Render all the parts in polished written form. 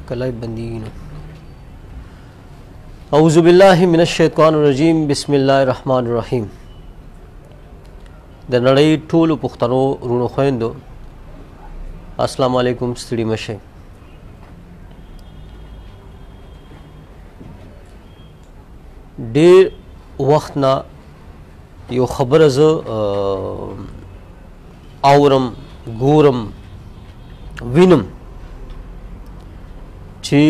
کلای بندیږي نو. اعوذ بالله من الشیطان الرجیم، بسم الله الرحمن الرحیم. د نړۍ ټولو پښتنو وروڼو خویندو السلام علیکم، ستړي مه شئ. ډیر وخت نه یو خبره زه اورم، ګورم، وینم چې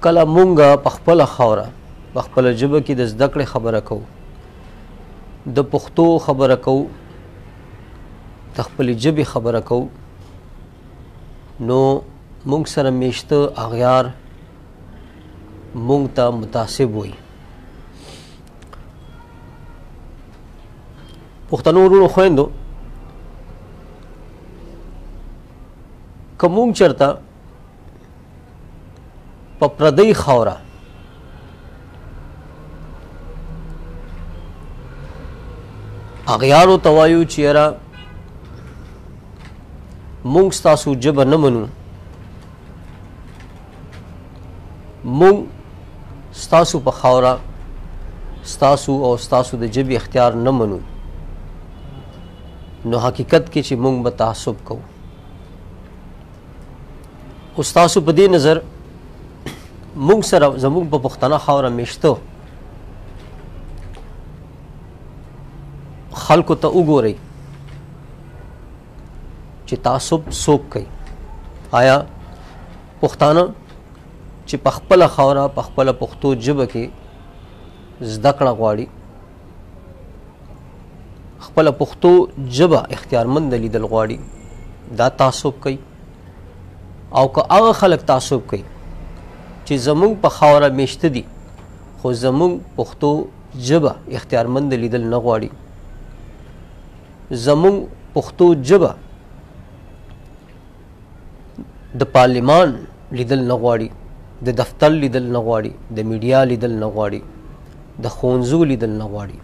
کله مونږه په خپله خاوره په خپله ژبه کې د زده کړې خبره کوو، د پښتو خبره کوو، د خپلې ژبې خبره کوو، نو مونږ سره میشته اغیار مونږ ته متعصب وي. پښتنو وروڼو خویندو، که مونږ چېرته په پردۍ خاوره اغیارو ته وایو چې یاره مونږ ستاسو ژبه نه منو، مونږ ستاسو په خاوره ستاسو او ستاسو د ژبې اختیار نه منو، نو حقیقت کې چې مونږ به تعصب کوو. خو ستاسو په دې نظر مونږ سره زمونږ په پښتنه خاوره میشته خلکو ته وګورئ چې تعصب څوک کوي. آیا پښتانه چې په خپله خاوره په خپله پښتو ژبه کې زده کړه غواړي، خپله پښتو ژبه اختیارمند لیدل غواړي، دا تعصب کوي؟ او که هغه خلک تعصب کوي چې زمونږ په خاوره میشته دي خو زمونږ پښتو ژبه اختیارمند لیدل نه غواړي، زمونږ پښتو ژبه د پارلیمان لیدل نه غواړي، د دفتر لیدل نه غواړي، د میډیا لیدل نه غواړي، د ښوونځو لیدل نه غواړي،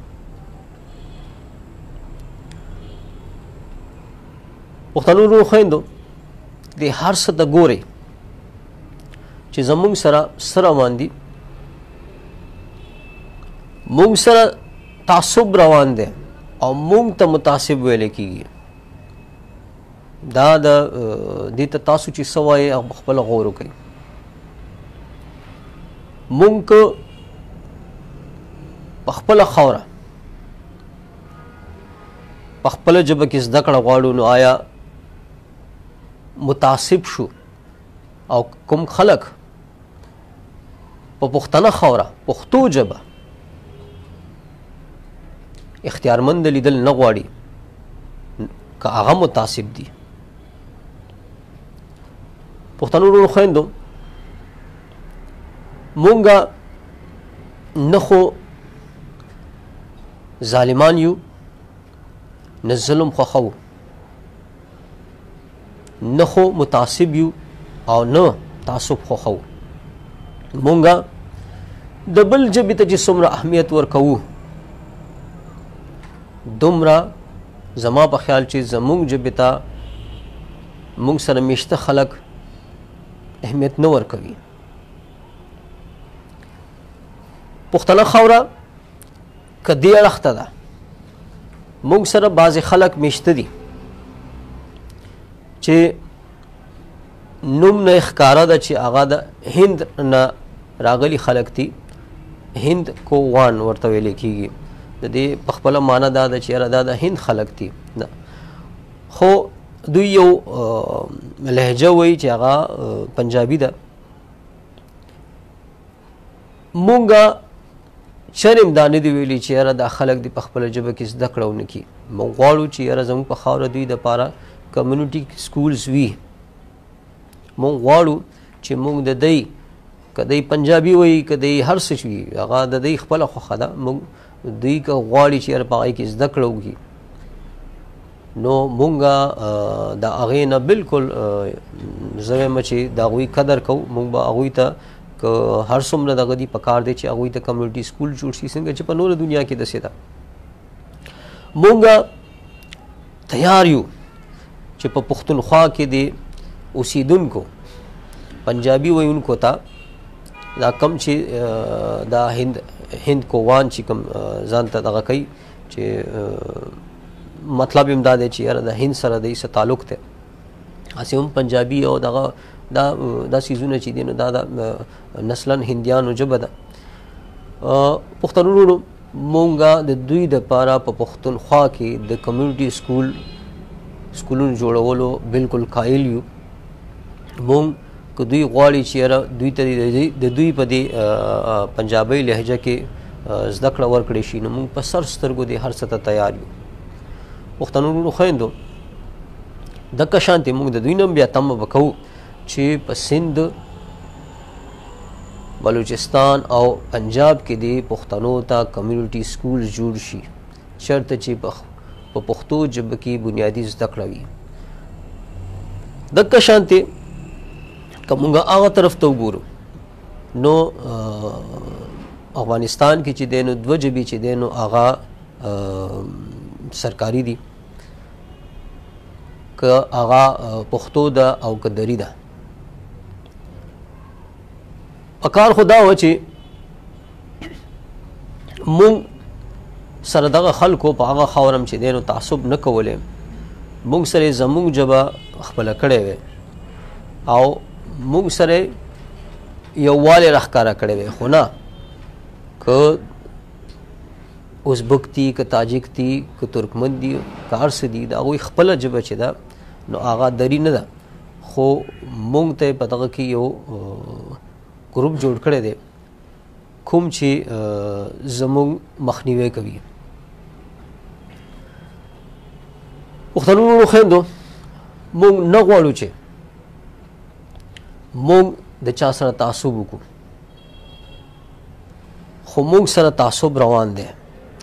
پښتنو وروڼو خویندو دې هر څه ته ګورئ چې زمونږ سره څه روان دي. مونږ سره تعصب روان دی او مونږ ته متعصب ویل کېږي. دا د دې ته تاسو چې څه وایئ هغه په خپله غور وکړئ. مونږ که په خپله خاوره په خپله ژبه کې زده کړه غواړو، نو آیا متعصب شو؟ او کوم خلک په پښتنه خاوره پښتو ژبه اختیارمند لیدل نه غواړي، که هغه متعصب دي؟ پښتنو وروڼو خویندو، مونږه نه خو ظالمان یو، نه ظلم خوښوو، نه خو متعصب یو او نه تعصب خوښوو. مونږه د بل ژبې ته چې څومره اهمیت ورکوو، دومره زما په خیال چې زمونږ ژبې ته مونږ سره میشته خلک اهمیت نه ورکوي. پښتنه خاوره که دې اړخ ته ده، مونږ سره بعضې خلک میشته دي چې نوم نه ښکاره ده چې هغه د هند نه راغلي خلک دي، هند کووان ورته ویل کېږي. د دې په خپله معنا دا ده چې یاره دا د هند خلک دي، خو دوی یو لهجه وایي چې هغه پنجابي ده. مونږه چرې هم دا نه دي ویلي چې یاره دا خلک دې په خپله ژبه کې زده کړه ونه کړي. مونږ غواړو چې یاره زموږ په خاوره دوی دپاره کمیونټي سکولز وي. مونږ غواړو چې مونږ د دی که دی پنجابي وایي که دی هر څه وي، هغه د دی خپله خوښه ده. مونږ دوی که غواړي چې یاره په هغې کې زده کړه وکړي، نو مونږه د هغې نه بالکل زه وایم چې د هغوی قدر کوو. مونږ به هغوی ته که هر څومره دغه دي په کار دی چې هغوی ته کمیونټي سکول جوړ شي، څنګه چې په نوره دنیا کې داسې ده. مونږه تیار یو چې په پښتونخوا کې د اوسیدونکو پنجابي ویونکو ته دا کم چې دا هند کووان چې کوم ځان ته دغه کوي چې مطلب هم دا دی چې یاره د هند سره د څه تعلق دی، هسې هم پنجابي او دغه دا دا څیزونه چې دي نو دا د نسلاً هندیانو ژبه ده. پښتنو وروڼو، مونږه د دوی دپاره په پښتونخوا کې د کمیونټي سکولونو جوړولو بالکل قایل یو. مونږ که دوی غواړي چې یاره دوی ته د دوی په دې پنجابۍ لهجه کې زده کړه ورکړی شي، نو مونږ په سر سترګو دې هر څه ته تیار یو. پښتنو وروڼو خویندو، دغه شانتې مونږ د دوی نه هم بیا تمه به کوو چې په سند، بلوچستان او پنجاب کې دې پښتنو ته کمیونټي سکول جوړ شي، چېرته چې په پښتو ژبه کې بنیادي زده کړه وي. دغه شانتې که مونږ هغه طرف ته وګورو نو افغانستان کې چې دی نو دوه ژبې چې دی نو هغه سرکاري دي، که هغه پښتو ده او که دري ده. پکار خو دا و چې مونږ سره دغه خلکو په هغه خاوره هم چې دی نو تعصب نه کولی، مونږ سره زمونږ ژبه خپله کړې وی او مونږ سره یووالی راښکاره کړی وی. خو نه، که ازبک دي، که تاجک دي، که ترکمن دي، که هر څه دي، د هغوی خپله ژبه چې ده نو هغه دري نه ده، خو مونږ ته په دغه کې یو ګروپ جوړ کړی دی کوم چې زموږ مخنیوی کوي. پښتنو وروڼو خویندو، مونږ نه غواړو چې مونږ د چا سره تعصب وکړو، خو مونږ سره تعصب روان دی.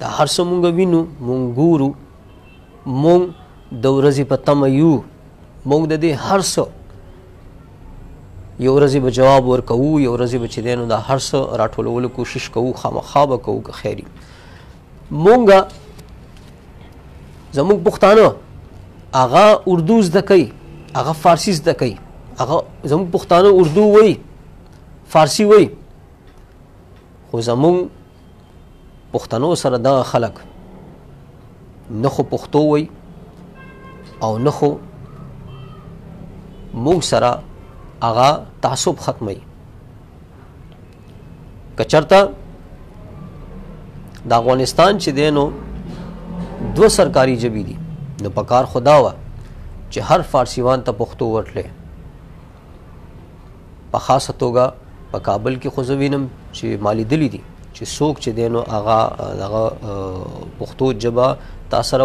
دا هر څه مونږ وینو، مونږ ګورو، مونږ د ورځې په تمه یو، مونږ د دې هر څه یو ورځې به جواب ورکوو، یو ورځې به چې دی نو دا هر څه راټولولو کوشش کوو، خامخا به کوو که خیر وي. مونږ زموږ پښتانه هغه اردو زده کوي، هغه فارسي زده کوي، هغه زموږ پښتانه اردو وایي، فارسي وایي، خو زموږ پښتنو سره دغه خلک نه خو پښتو وایي او نه خو موږ سره هغه تعصب ختموي. که چېرته د افغانستان چې دی نو دوه سرکاري ژبې دي، نو په کار خو دا وه چې هر فارسیوان ته پښتو ورتلی. په خاصه توګه په کابل کې خو زه وینم چې ما لیدلي دي چې څوک چې دی نو هغه دغه پښتو ژبه تا سره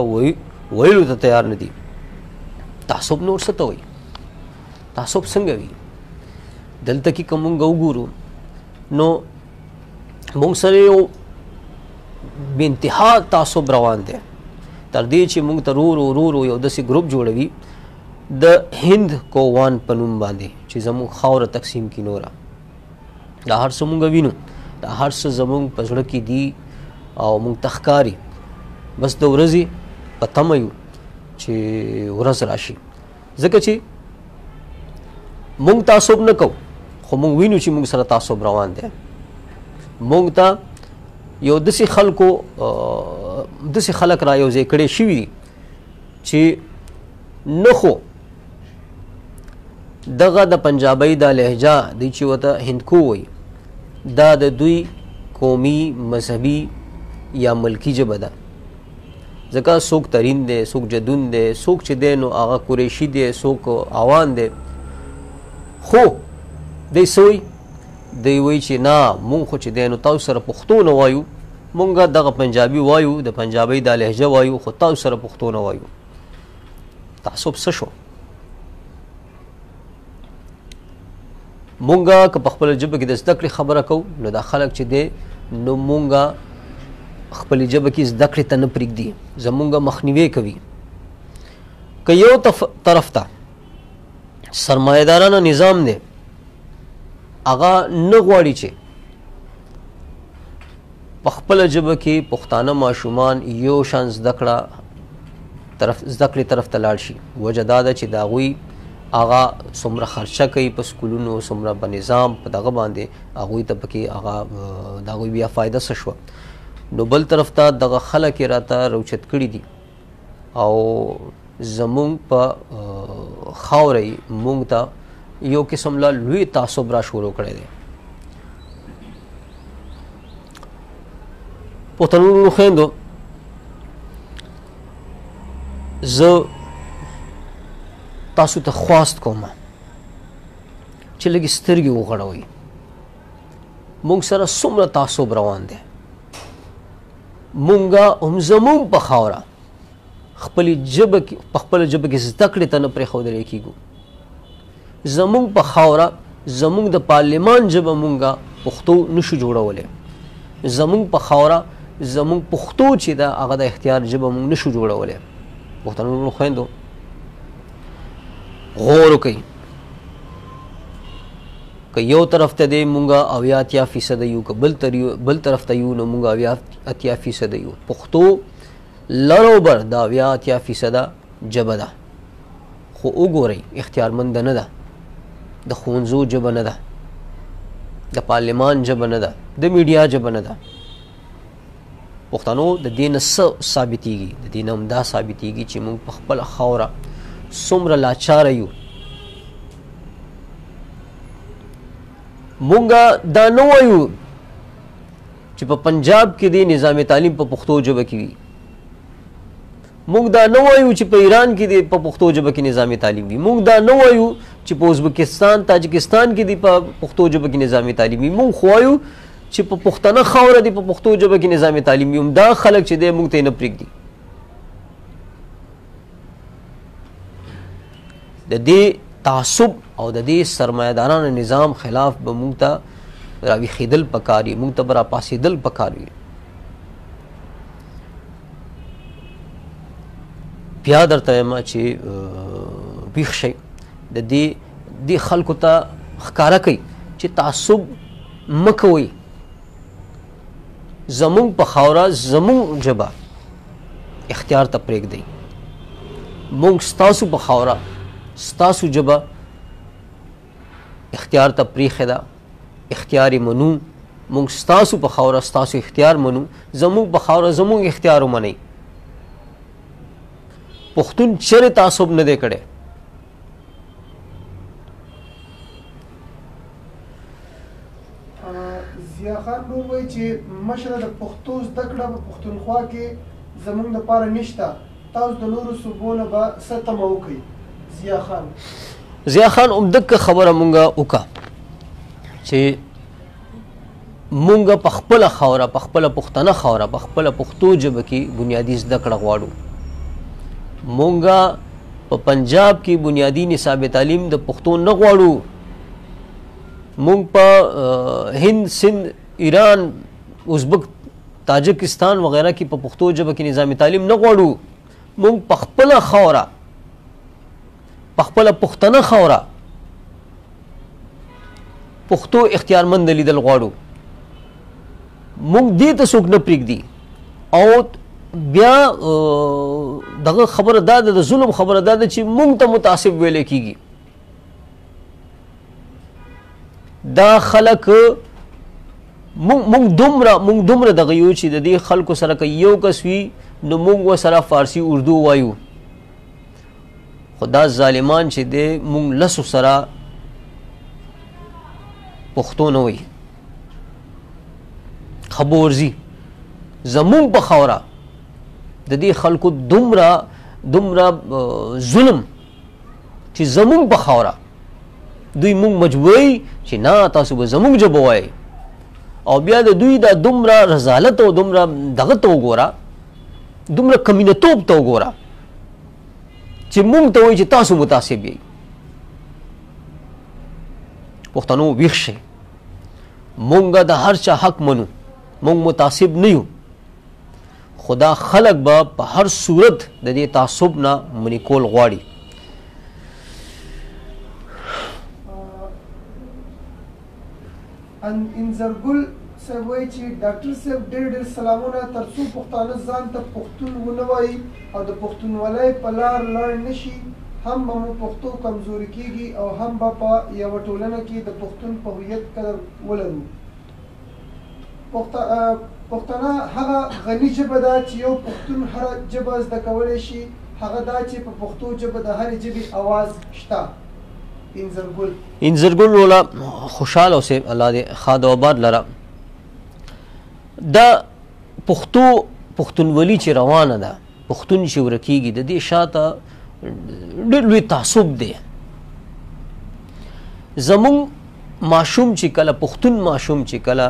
ویلو ته تیار نه دي. تعصب نور څه ته وایي؟ تعصب څنګه وي؟ دلته کې که مونږ وګورو نو مونږ سره یو بې انتها تعصب روان دی، تر دې چې مونږ ته ورو ورو یو داسې ګروپ جوړوي د هند کووان په نوم باندې چې زموږ خاوره تقسیم کړي. نوره دا هر څه مونږ وینو، دا هر څه زموږ په زړه کې دي او مونږ ته ښکاري. بس د ورځې په تمه یو چې ورځ راشي، ځکه چې مونږ تعصب نه کوو، خو مونږ وینو چې مونږ سره تعصب روان دی. مونږ ته یو داسې خلکو داسې خلک را یو ځای کړی شوي دي چې نه خو دغه د پنجابۍ دا لهجه دی چې ورته هندکو وایي، دا د دوی قومي، مذهبي یا ملکي ژبه ده. ځکه څوک ترین دی، څوک جدون دی، څوک چې دی نو هغه قریشي دی، څوک اوان دی، خو دی څه وایي؟ دی وایي چې نه، مونږ خو چې دی نو تاسو سره پښتو نه وایو، مونږ دغه پنجابي وایو، د پنجابۍ دا لهجه وایو، خو تاسو سره پښتو نه وایو. تعصب څه شو؟ مونږ که په خپله ژبه کې د زده کړې خبره کوو نو دا خلک چې دی نو مونږ خپلې ژبه کې زده کړې ته نه پرېږدي، زمونږ مخنیوی کوي. که یو طرف ته سرمایهدارانه نظام دی، هغه نه غواړي چې په خپله ژبه کې پښتانه ماشومان یو شان زده کړې طرف ته لاړ شي. وجه دا ده چې د هغوی هغه څومره خرچه کوي په سکولونو، څومره په نظام په دغه باندې هغوی ته پکې هغه د هغوی بیا فایده څه شوه. نو بل طرف ته دغه خلک یې راته راوچت کړي دي او زمونږ په خاوره یې مونږ ته یو قسم له لوی تعصب را شروع کړی دی. پښتنو وروڼو خویندو، زه تاسو ته خواست کوم چې لږې سترګې وغړوئ. مونږ سره څومره تعصب روان دی، مونږ هم زمونږ په خاوره خپلې ژبه کې په خپله ژبه کې زده کړې ته نه پرېښودلی کېږو. زمونږ په خاوره زمونږ د پارلیمان ژبه مونږ پښتو نشو جوړولی. زمونږ په خاوره زمونږ پښتو چې ده هغه د اختیار ژبه مونږ نشو جوړولی. پښتنو وروڼو خویندو، غور وکړئ. که یو طرف ته دی مونږ 70-80% یو، که بل طرف ته یو نو مونږ 70-80% یو. پښتو لر او بر د 70-80% ژبه ده، خو وګورئ اختیارمنده نه ده، د ښوونځو ژبه نه ده، د پارلیمان ژبه نه ده، د میډیا ژبه نه ده. پښتنو د دې نه څه ثابتېږي؟ د دې نه همدا ثابتېږي چې موږ په خپله خاوره څومره لاچاره یو. مونږ دا نه وایو چې په پنجاب کې دی نظام تعلیم په پښتو ژبه کې وي، مونږ دا نه وایو چې په ایران کې دی په پښتو ژبه کې نظام تعلیم وي، مونږ دا نه وایو چې په ازبکستان تاجکستان کې دی په پښتو ژبه کې نظام تعلیم وي. مونږ خو وایو چې په پښتنه خاوره دی په پښتو ژبه کې نظام تعلیم وي. دا خلک چې دی مونږ ته یې نه پرېږدي. د دې تعصب او د دې سرمایهدارانو نظام خلاف به مونږ ته راویښېدل پکار وي، مونږ ته به راپاڅېدل پکار وي. بیا درته وایم چې ویښ شئ، د دې خلکو ته ښکاره کړئ چې تعصب مه کوئ. زمونږ په خاوره زمونږ ژبه اختیار ته پرېږدئ. مونږ ستاسو په خاوره ستاسو ژبه اختیار ته پرېښې ده، اختیار یې منو. مونږ ستاسو په خاوره ستاسو اختیار منو، زمونږ په خاوره زمونږ اختیار ومنئ. پښتون چېرې تعصب نه دی کړی. ضیا خان ورور وایي چې مشره د پښتو زده کړه په پښتونخوا کې زمونږ دپاره نشته، تاسو د نورو صوبو نه به څه تمه وکړئ؟ ضیا خان، ضیا خان همدغه خبره مونږ وکړه چې مونږ په خپله خاوره، په خپله پښتنه خاوره، په خپله پښتو ژبه کې بنیادي زده کړه غواړو. مونږ په پنجاب کې بنیادي نصاب تعلیم د پښتو نه غواړو. مونږ په هند، سند، ایران، ازبک، تاجکستان وغیرہ کې په پښتو ژبه کې نظام تعلیم نه غواړو. مونږ په خپله خاوره، په خپله پښتنه خاوره پښتو اختیارمند لیدل غواړو. مونږ دې ته څوک نه پرېږدي. او بیا دغه خبره دا ده، د ظلم خبره دا ده چې مونږ ته متعصب ویلی کېږي. دا خلک مونږ دومره دغه یو چې د دې خلکو سره که یو کس وي نو مونږ ورسره فارسي اردو وایو، خو دا ظالمان چې دی مونږ لسو سره پښتو نه وایي، خبر ورځي. زمونږ په خاوره د دې خلکو دومره دومره ظلم چې زمونږ په خاوره دوی مونږ مجبوروي چې نه تاسو به زمونږ ژبه وایئ. او بیا د دوی دا دومره رذالت او دومره دغه ته وګوره، دومره کمینتوب ته وګوره چې مونږ ته وایي چې تاسو متعصب یئ. پښتنو ویښ شئ، مونږ د هر چا حق منو، مونږ متعصب نه یو، خو دا خلک به په هر صورت د دې تعصب نه منې کول غواړي. انځرګل صاحب وایي چې ډاکټر صاحب ډېر ډېر سلامونه، تر څو پښتانه ځان ته پښتون ونه وایي او د پښتونولۍ په لار لاړ نه شي، هم به مو پښتو کمزوري کیږي او هم به په یوه ټولنه کې د پښتون په هویت قدر ولرو. پښتنه هغه غني ژبه ده چې یو پښتون هره ژبه زده کولی شي، هغه دا چې په پښتو ژبه د هرې ژبې اواز شته. انځرګل. انځرګل وروره خوشحاله اوسې، الله دې ښاد او آباد لره. دا پښتو پښتونولي چې روانه ده، پښتون چې ورکیږي، د دې شاته ډېر لوی تعصب دی. زمونږ ماشوم چې کله، پښتون ماشوم چې کله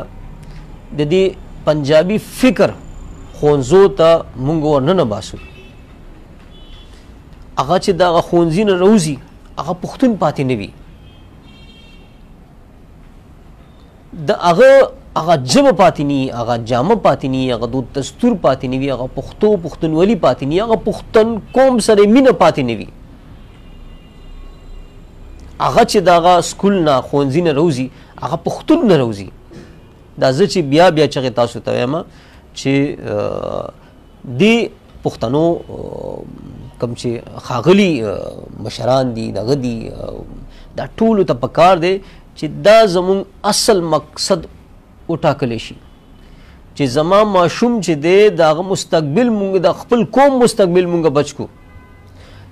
د دې پنجابي فکر ښوونځو ته مونږ ورننه باسو، هغه چې دغه ښوونځي نه راوځي هغه پښتون پاتې نه وي، د هغه هغه ژبه پاتې نه وي، هغه جامه پاتې نه وي، هغه دود دستور پاتې نه وي، هغه پښتو پښتونولي پاتې نه وي، هغه پښتون قوم سره مینه پاتې نه وي. هغه چې دغه سکول نه ښوونځي نه راوځي هغه پښتون نه راوځي. دا زه چې بیا بیا چغې تاسو ته وایم چې دې پښتنو کوم چې ښاغلي مشران دي، دغه دي، دا ټولو ته پکار دی چې دا زمونږ اصل مقصد وټاکلی شي چې زما ماشوم چې دی د هغه مستقبل مونږ، د خپل قوم مستقبل مونږ بچ کو.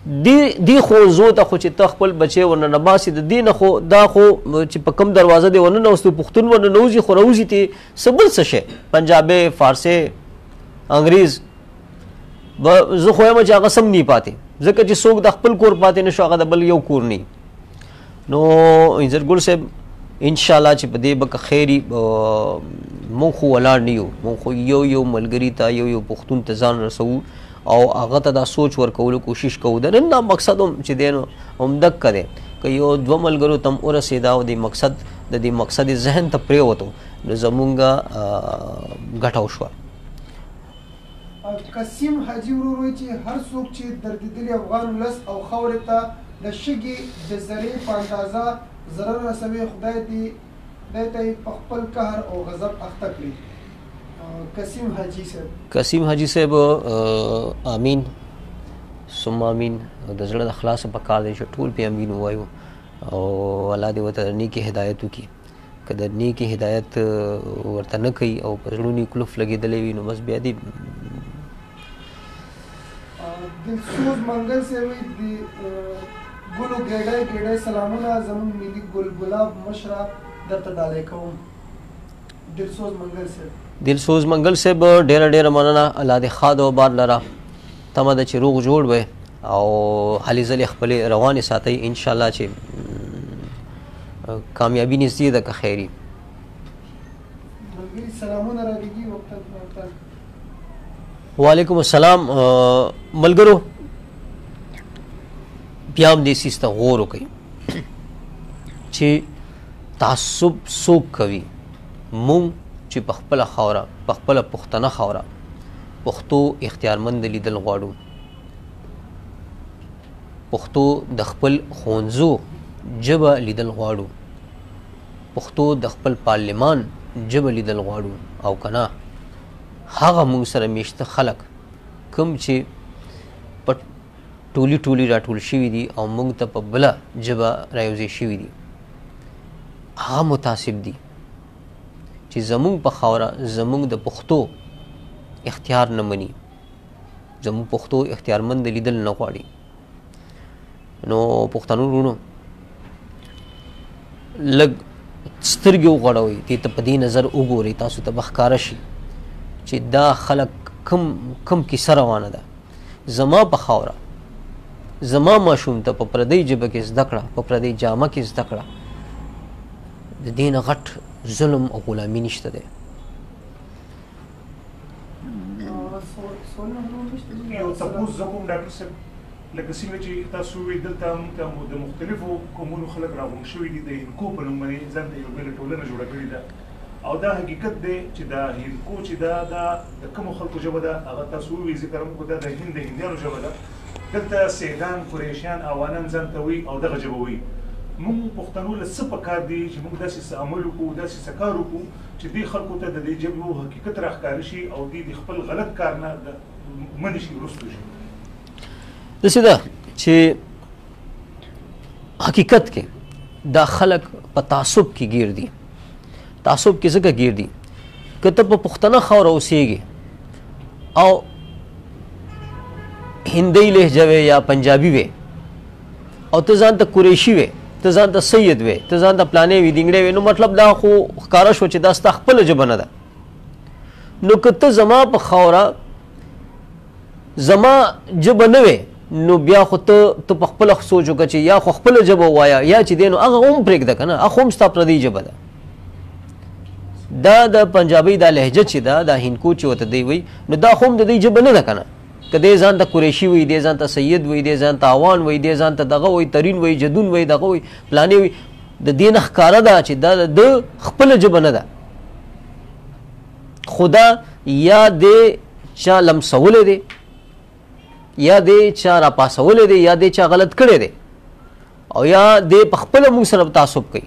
دې ښوونځو ته خو چې ته خپل بچی ورننه باسې، د دې نه خو دا خو چې په کوم دروازه دی ورننوستو پښتون ورننوځي خو راوځي ترې څه بل څه شی، پنجابی، فارسی، انګریز. زه خو وایم چې هغه سم نه پاتې، ځکه چې څوک د خپل کور پاتې نه شو هغه د بل یو کور نه. نو انځر ګل صاحب انشاءالله چې په دې به که خیري، مونږ خو ولاړ نه یو، مونږ خو یو یو ملګري ته یو یو پښتون ته ځان رسوو او هغه ته دا سوچ ورکولو کوشش کوو. د نن دا مقصد هم چې دی نو هم دکه دی، که یو دوه ملګرو ته هم ورسېده او د مقصد د دې مقصد ذهن ته پرېوتو نو زمونږ ګټه وشوه. قسیم حاجي ورور وایي چې هر څوک چې دردېدلي افغان ولس او خاورې ته د شګې د ذرې په اندازه ضرر رسوي، خدای دې خدای ته یې په خپل قهر او غضب اخته کړي. قسیم حاجي صاحب. قسیم حاجي صاحب آمین ثم آمین. د زړه د خلاصه په کار دی چې ټول پې آمین ووایو او الله دې ورته نیکې هدایت وکړي. که د نیکې هدایت ورته نه کوي او په زړونو یې کلف لګېدلی وي نو بس بیا دې. دلسوز منګل صاحب وایي د ګلو ګېډۍ ګېډۍ سلامونه، زموږ ملي ګل ګلاب مشره درته ډالۍ کوم. دلسوز منګل صاحب. دلسوز منګل صاحب ډېره ډېره مننه، الله دې ښاد او بار لره. تمه ده چې روغ جوړ وي او هلې ځلې خپلې روانې ساتئ، انشاءالله چې کامیابي نږدې ده که خیري. ملګري سلامونه رالیږي وقتاً فوقتاً. وعلیکم السلام. ملګرو بیا هم دې څیز ته غور وکړئ چې تعصب څوک کوي. مونږ چې په خپله خاوره، په خپله پښتنه خاوره پښتو اختیارمند لیدل غواړو، پښتو د خپل ښوونځو ژبه لیدل غواړو، پښتو د خپل پارلمان ژبه لیدل غواړو، او که نه هغه مونږ سره میشته خلک کوم چې په ټولي ټولي راټول شوي دي او مونږ ته په بله ژبه رایوځای شوي دي، هغه متعصب دي چې زمونږ په خاوره زمونږ د پښتو اختیار نه مني، زمونږ پښتو اختیارمند لیدل نه غواړي. نو پښتنو وروڼو لږ سترګې وغوړوئ، دې ته په دې نظر وګورئ، تاسو ته به ښکاره شي چې دا خلک کم کم کیسه روانه ده. زما په خاوره زما ماشوم ته په پردۍ ژبه کې زده کړه، په پردۍ جامه کې زده کړه، د دې نه غټ ظلم او غلامي نشته دی. یو تپوس زه کوم ډاکټر صاحب، لکه څنګه چې تاسو وویل دلته موږ ته د مختلفو قومونو خلک راغونډ شوي دي، د هندکو په نوم باندې ځان ته یو بېله ټولنه جوړه کړې ده، او دا حقیقت دی چې دا هندکو چې دا د کومو خلکو ژبه ده هغه تاسو وویل ذکر هم کړو، دا د هند د هندیانو ژبه ده. دلته سیدان، قریشیان، اوانان ځان ته وایي او دغه ژبه وایي. موږ پښتنو له څه پکار دي چې موږ داسې څه عمل وکړو، داسې څه کار وکړو چې دې خلکو ته د دې ژبو حقیقت راښکاره شي او دوی د خپل غلط کار نه منع شي، وروستو شي؟ داسې ده چې حقیقت کې دا خلک په تعصب کې ګیر دي. تعصب کې ځکه ګیر دي که ته په پښتنه خاوره اوسېږې او هندۍ لهجه وې یا پنجابي وې او ته ځان ته قریشي وې، ته ځان ته سید وې، ته ځان ته پلانې وې، دینګړې وې، نو مطلب دا خو ښکاره شو چې دا ستا خپله ژبه نه ده. نو که ته زما په خاوره زما ژبه نه وې نو بیا خو ته په خپله سوچ وکړه چې یا خو خپله ژبه ووایه یا چې دی نو هغه هم پرېږده که نه، هغه هم ستا پردۍ ژبه ده. دا د پنجابۍ دا لهجه چې ده، دا هندکو چې ورته دی وایي، نو دا خو هم د دوی ژبه نه ده که نه. که دی ځان ته قریشي وایي، دی ځان ته سید وایي، دی ځان ته اوان وایي، دی ځان ته دغه وایي، ترین وایي، جدون وایي، دغه وایي، پلانې وایي، د دې نه ښکاره ده چې دا د خپله ژبه نه ده. خو دا یا دی چا لمسولی دی، یا دی چا راپاسولی دی، یا دی چا غلط کړی دی، او یا دی په خپله موږ سره تعصب کوي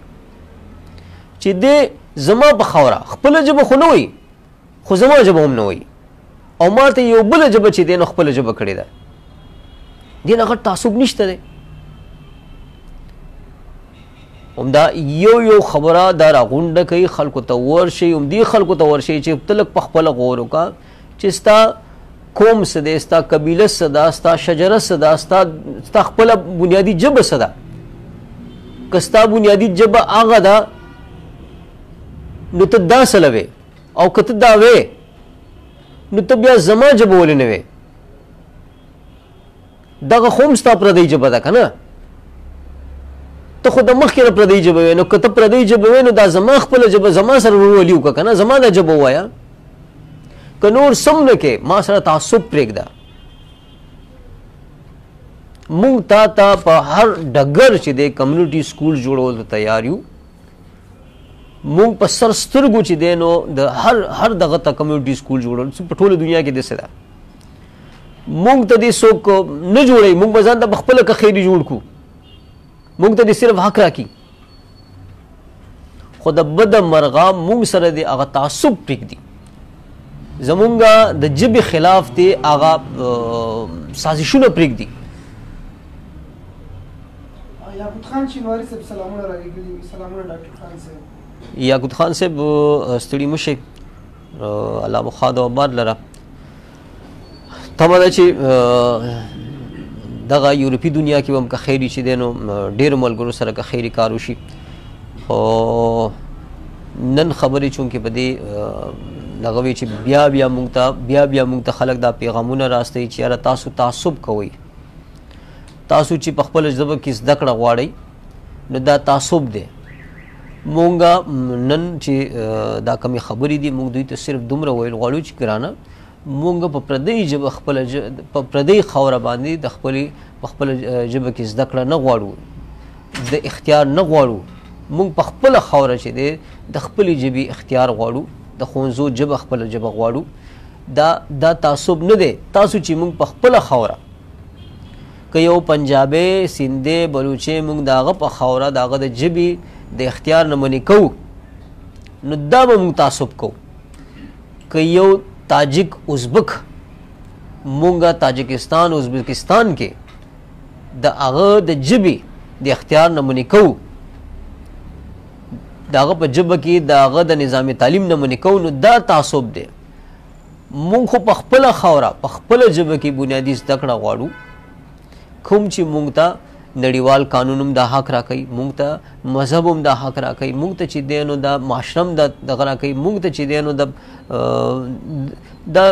چې دی زما په خاوره خپله ژبه خو نه وایي، خو زما ژبه هم نه وایي، او ما ته یو بله ژبه چې دی نو خپله ژبه کړې ده. دې نه غټ تعصب نشته دی. همدا یو یو خبره دا راغونډه کوي، خلکو ته ورشي، همدې خلکو ته ورشي چې ته لږ په خپله غور وکړه چې ستا قوم څه دی، ستا قبیله څه ده، ستا شجره څه ده، ستا خپله بنیادي ژبه څه ده. که ستا بنیادي ژبه هغه ده نو ته دا څه لوې، او که ته دا وې نو ته بیا زما ژبه ولې نه وې؟ دغه خو هم ستا پردۍ ژبه ده که نه، ته خو د مخکې نه پردۍ ژبه وې، نو که ته پردۍ ژبه وې نو دا زما خپله ژبه زما سره ورورولي وکړه که نه، زما دا ژبه ووایه. که نور سم نه کې ما سره تعصب پرېږده. مونږ تا ته په هر ډګر چې دی کمیونټي سکول جوړولو ته تیار یو. مونږ په سر سترګو چې دی نو د هر دغه ته کمیونټي سکول جوړول په ټوله دنیا کې داسې ده. مونږ ته دې څوک نه جوړوي، مونږ به ځان ته په خپله که خیري جوړ کړو، مونږ ته دې صرف حق راکړي. خو د بده مرغه مونږ سره دې هغه تعصب پرېږدي، زمونږ د ژبې خلاف دې هغه سازشونه پرېږدي. یاقوت خان شینواری صاحب سلامونه رالیږلي، سلامونه ډاکټر خان صاحب. یاقوت خان صاحب ستړي مه شئ، الله مو ښاد او آباد لره. تمه ده چې دغه یورپي دنیا کې به هم که خیري چې دی نو ډېرو ملګرو سره که خیري کار وشي. خو نن خبرې چونکې په دې دغه وي چې بیا بیا مونږ ته خلک دا پیغامونه راستوي چې یاره تاسو تعصب کوئ، تاسو چې په خپله ژبه کې زده کړه غواړئ نو دا تعصب دی. مونږ نن چې دا کمې خبرې دي مونږ دوی ته صرف دومره ویل غواړو چې ګرانه مونږ په پردۍ ژبه خپله په پردۍ خاوره باندې د خپلې په خپله ژبه کې زده کړه نه غواړو، د اختیار نه غواړو. مونږ په خپله خاوره چې دی د خپلې ژبې اختیار غواړو، د ښوونځو ژبه خپله ژبه غواړو. دا تعصب نه دی. تاسو چې مونږ په خپله خاوره که یو پنجابی، سندی، بلوچی مونږ د هغه په خاوره د هغه د ژبې د اختیار نه منې کوو نو دا به مونږ تعصب کوو. که یو تاجک، ازبک مونږ تاجکستان، ازبکستان کې د هغه د ژبې د اختیار نه منې کوو، د هغه په ژبه کې د هغه د نظام تعلیم نه منې کوو نو دا تعصب دی. مونږ خو په خپله خاوره په خپله ژبه کې بنیادي زده کړه غواړو، کوم چې مونږ ته نړیوال قانون هم دا حق راکوي، مونږ ته مذهب هم دا حق راکوي، مونږ ته چې دی نو دا معاشره هم دا دغه راکوي، مونږ ته چې دی نو دا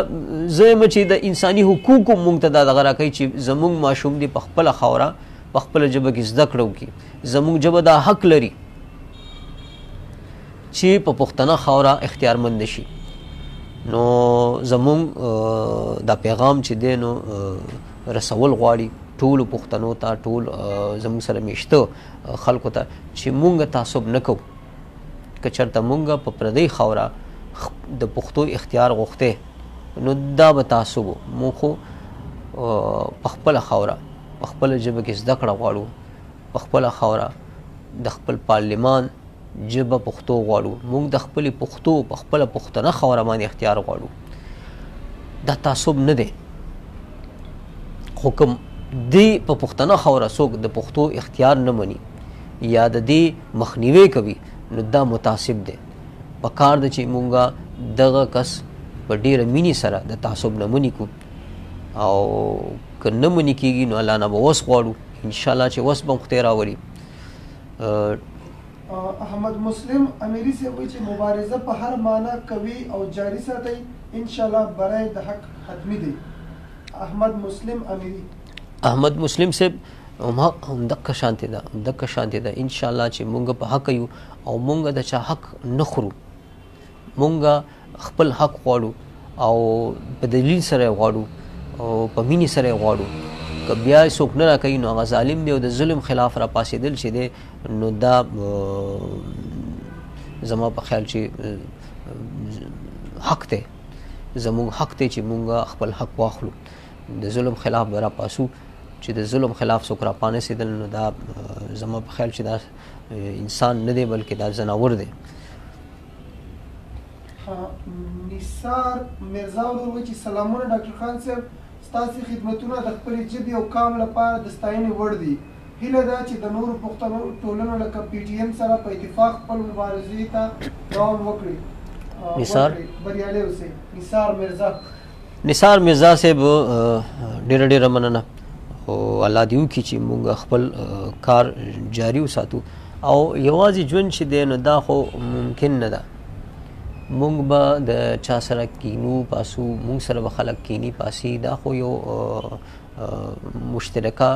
زه یم چې د انساني حقوق هم مونږ ته دا دغه راکوي چې زمونږ ماشوم دې په خپله خاوره په خپله ژبه کې زده کړه وکړي. زمونږ ژبه دا حق لري چې په پښتنه خاوره اختیارمند شي. نو زمونږ دا پیغام چې دی نو رسول غواړي ټولو پښتنو ته، ټول زمونږ سره میشته خلکو ته چې مونږ تعصب نه کوو. که چېرته مونږ په پردۍ خاوره د پښتو اختیار غوښتی نو دا به تعصب و. مونږ خو په خپله خاوره په خپله ژبه کې زده کړه غواړو، په خپله خاوره د خپل پارلمان ژبه پښتو غواړو، مونږ د خپلې پښتو په خپله پښتنه خاوره باندې اختیار غواړو. دا تعصب نه دی. خو کوم دی په پښتنه خاوره څوک د پښتو اختیار نه مني، یا د دې مخنیوی کوي نو دا متعصب دی. پکار ده چې مونږه دغه کس په ډیره مینې سره د تعصب نه منې کو، او که نه منې کېږي نو الله نه به وس غواړو، انشاءالله چې وس به هم خدای راولي. احمد مسلم امیري صاحب وایي چې مبارزه په هر معنا کوي او جاري ساتئ، انشاءالله بری د حق حتمي دی. احمد مسلم امیري. احمد مسلم صاحب هم دقه شانتې ده، هم دقه شانتې ده. انشاءالله چې مونږ په حق یو او مونږ د چا حق نه خورو، مونږ خپل حق غواړو او په دلیل سره یې غواړو او په مینې سره یې غواړو. که بیا یې څوک نه راکوي نو هغه ظالم دی، او د ظلم خلاف را پاسېدل چې دی نو دا زما په خیال چې حق دی، زموږ حق دی چې مونږ خپل حق واخلو، د ظلم خلاف به را پاسو. چې د ظلم خلاف څوک را پانسېدل نو دا زما په خیال چې دا انسان نه دی بلکې دا ځناور دی. نثار مرزا ورور وایي چې سلامونه ډاکټر خان صاحب، ستاسې خدمتونه د خپلې ژبې او قام لپاره د ستاینې وړ دي. هیله ده چې د نورو پښتنو ټولنو لکه پي ټي ایم سره په اتفاق خپل مبارزې ته دوام وکړي. نثار بریالی اوسئ. نثار مرزا. نثار مرزا صاحب ډېره ډېره مننه، او الله دې وکړي چې موږ خپل کار جاري وساتو. او یوازې ژوند چې دی نو دا خو ممکن نه ده، موږ به د چا سره کینو پاسو، موږ سره به خلک کینی پاسي، دا خو یو مشترکه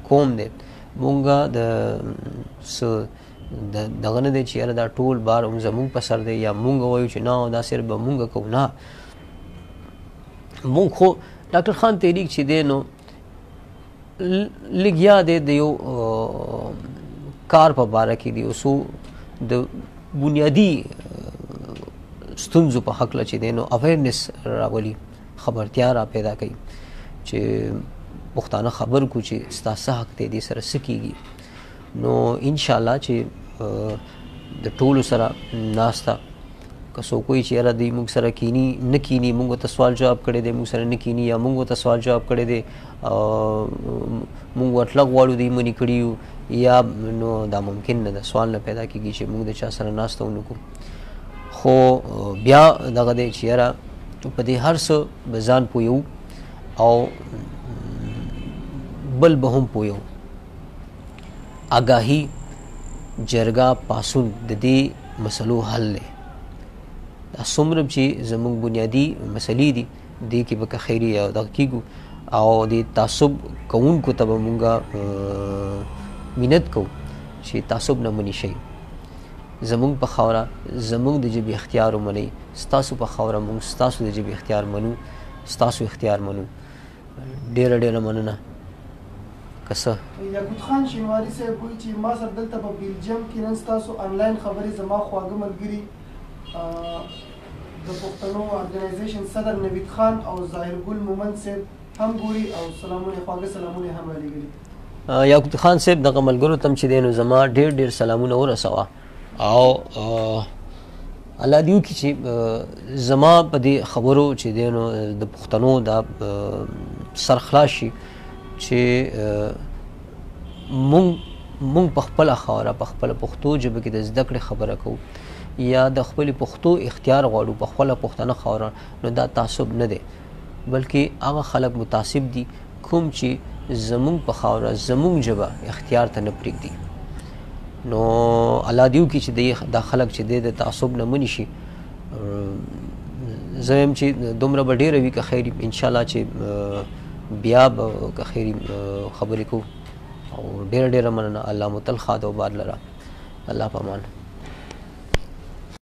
قوم دی. موږ د څه دغه نه دی چې یاره دا ټول بار هم زموږ په سر دی، یا موږ وایو چې نه دا صرف به موږ کوو. نه، موږ خو ډاکټر خان تحریک چې دی نو لګیا دی د یو کار په باره کې دی، څو د بنیادي ستونزو په هکله چې دی نو اویرنس راولي، خبرتیا را پیدا کوي چې پښتانه خبر کو چې ستا څه حق دی، دې سره څه کېږي. نو انشاءالله چې د ټولو سره ناسته، که څوک وایي چې یاره دوی موږ سره کینی نه کینی، موږ ته سوال جواب کړی دی، موږ سره نه کینی، یا موږ ته سوال جواب کړی دی موږ ورتله غواړو دوی منې کړي یو، یا نو دا ممکن نه ده، سوال نه پیدا کېږي چې موږ د چا سره ناسته ونه کړو. خو بیا دغه دی چې یاره په دې هر څه به ځان پوهوو او بل به هم پوهوو. آګاهي، جرګه، پاسون د دې مسلو حل دی. دا څومره چې زموږ بنیادي مسلې دي دې کې به که خیري او دغه کېږو، او د تعصب کوونکو ته به مونږ منت کوو چې تعصب نه منې شئ. زموږ په خاوره زموږ د ژبې اختیار ومنئ، ستاسو په خاوره موږ ستاسو د ژبې اختیار منو، ستاسو اختیار منو. ډېره ډېره مننه. که څه یاقوت خان شینواری صاحب وایي چې ما سره دلته په بیلجیم کې نن ستاسو انلاین خبرې زما خواږه ملګري د پښتنو ارګنایزیشن صدر نوید خان او ظاهر ګل مومند صاحب هم ګوري او سلامونه، خواږه سلامونه هم رالیږلي. یاقوت خان صاحب دغه ملګرو ته هم چې دی نو زما ډېر ډېر سلامونه ورسوه، او الله دې وکړي چې زما په دې خبرو چې دی نو د پښتنو دا سر خلاص شي چې مونږ په خپله خاوره په خپله پښتو ژبه کې د زده کړې خبره کوو، یا د خپلې پښتو اختیار غواړو په خپله پښتنه خاوره، نو دا تعصب نه دی، بلکې هغه خلک متعصب دي کوم چې زمونږ په خاوره زمونږ ژبه اختیار ته نه پرېږدي. نو الله دې وکړي چې دا خلک چې دی د تعصب نه منې شي. زه وایم چې دومره به ډېره وي که خیر انشاءالله چې بیا به که خیر خبرې کوو. او ډېره ډېره مننه. الله مو تل ښاد او باد لره. الله په امان.